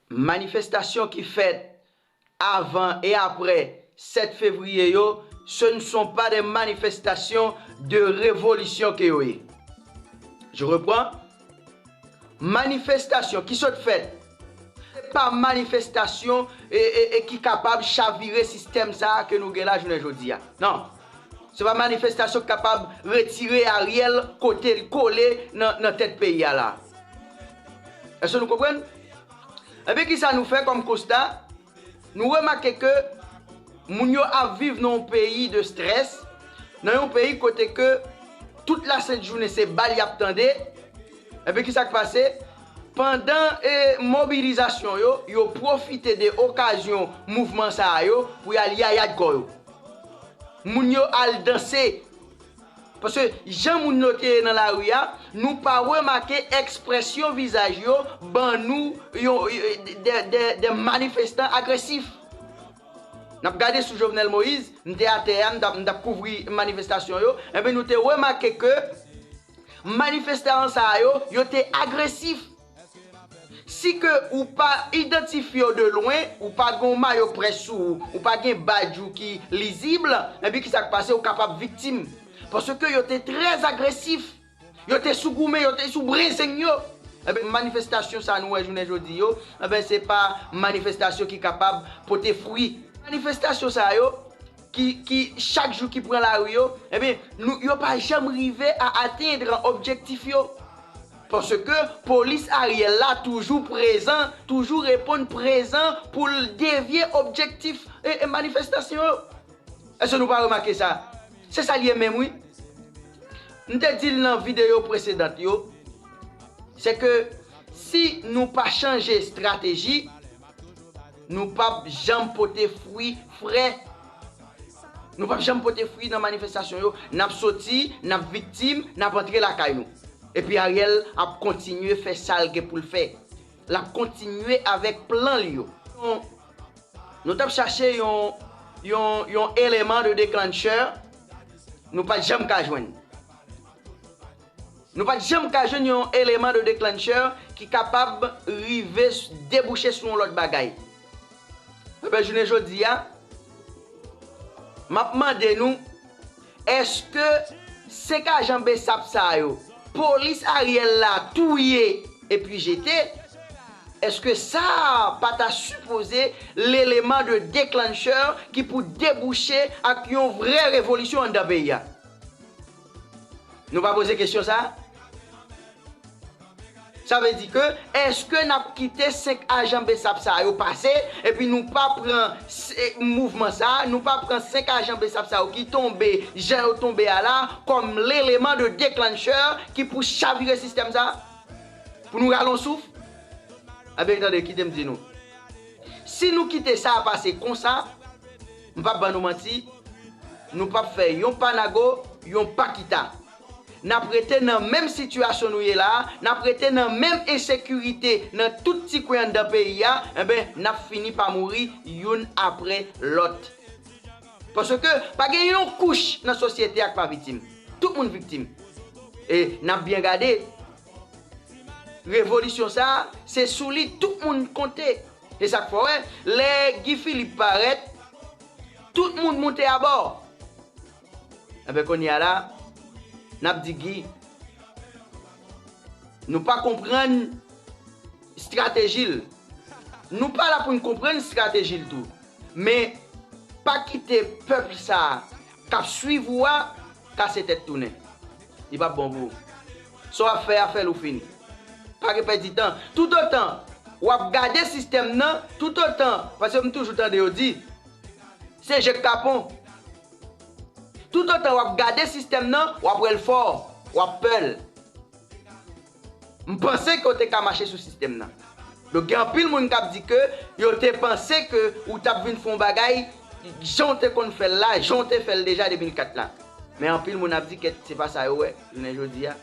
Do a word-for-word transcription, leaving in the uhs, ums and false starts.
Manifestasyon ki fèt avan e aprè sèt fevriye yo, ce ne sont pas des manifestations de révolution ke yo ye. Je reprends. Manifestasyon ki sot fèt, se pa manifestasyon e, e, e ki kapab chavire sistèm sa a ke nou gen la jounen jodi a. Non. Se pa manifestasyon k kapab retire Ariel kote l kole nan, nan tèt peyi a la. Èske nou konprann? Ebyen, kisa nou fè kòm konsta? Nou remake ke moun yo ap viv nan yon peyi de strès, nan yon peyi kote ke tout lasent jounen se bal y ap tande. Ebyen, kisa k pase? Pandan e mobilizasyon yo, yo pwofite de okazyon mouvman sa a yo pou y al yayad kò yo. Moun yo al danse. Paske jan moun yo te ye nan lari a, nou pa remake ekspresyon vizaj yo ban nou yon, de, de, de manifestan agresif. N ap gade sou Jovenel Moïse, m te atè a, m t ap, m t ap kouvri manifestasyon yo, enben nou te remake ke manifestan sa a yo, yo te agresif. Si ke ou pa idantifye yo de lwen, ou pa gen yon mayo près sou ou, ou pa gen badj ou ki lizib, enben kisa k pase? Ou kapab viktim. Paske yo te trè agresif. Yo te sou goumen, yo te sou brezeng yo. Enben, manifestasyon sa nou wè jounen jodi yo, enben, se pa manifestasyon ki kapab pote fwi. Manifestasyon sa yo, ki, ki chak jou ki pran lari yo, enben, nou, yo pa janm rive a atendre objektif yo. Paske polis Ariel la toujou prezan, toujou reponn prezan pou l devye objektif e, e manifestasyon yo. Èske nou pa remake sa? Se sa l ye menm, wi. M te di l nan videyo presedant yo, se ke si nou pa chanje estrateji, nou p ap janm pote fwi frè. Nou p ap janm pote fwi nan manifestasyon yo. N ap soti, n ap viktim, n ap antre lakay nou. Epi Ariel ap kontinye fè sa l gen pou l fè. L ap kontinye avèk plan l yo. Nou t ap chache yon, yon, yon eleman de deklanchè, nou pa t janm ka jwenn. Nou pa t janm ka jwenn yon eleman de deklanchè ki kapab rive s-, debouche sou yon lòt bagay. Enben, jounen jodi a, m ap mande nou, èske senk ajan besap sa yo, polis Ariel la touye epi jete, èske sa pa ta sipoze leleman de deklanchè ki pou debouche ak yon vrè revolisyon anndan peyi a? Nou pa poze kesyon sa a? Sa vle di ke, èske n ap kite senk ajan besap sa yo pase, epi nou pa pran se, mouvman sa, nou pa pran senk ajan besap sa yo ki tonbe, jan yo tonbe a la, kòm leleman de deklanchè ki pou chavire sistèm sa? Pou nou rale yon souf? Enben, tande, kite m di nou. Si nou kite sa a pase konsa, m p ap ban nou manti, nou p ap fè yon pa nago, yon pa kita. N ap rete nan menm sitiyasyon nou ye la a, n ap rete nan menm ensekirite nan tout ti kwen anndan peyi a, enben, n ap fini pa mouri youn apre lòt. Paske pa gen yon kouch nan sosyete a k pa viktim. Tout moun viktim. E n ap byen gade, revolisyon sa a, se sou li tout moun konte. E sa k fè w wè, lè Guy Philippe parèt, tout moun moute abò. Enben, kounye a la, n ap di Guy, nou pa konprann estrateji l. Nou pa la pou n konprann estrateji l tou. Men, pa kite pèp sa a k ap swiv ou a kase tèt tounen. Li p ap bon pou ou. Sa w ap fè a, fè l ou fini. Pa gen pèdi tan. Toutotan w ap gade sistèm nan, toutotan, paske m toujou tande yo di, se je k kapon. Toutotan w ap gade sistèm nan, w ap wè l fò, w ap pè l. M panse ke w te ka mache sou sistèm nan. Donk, gen anpil moun k ap di ke yo te panse ke ou t ap vin fè yon bagay jan w te konn fè l la, jan w te fè l deja de mil kat la. Men anpil moun ap di ke se pa sa yo wè jounen jodi a.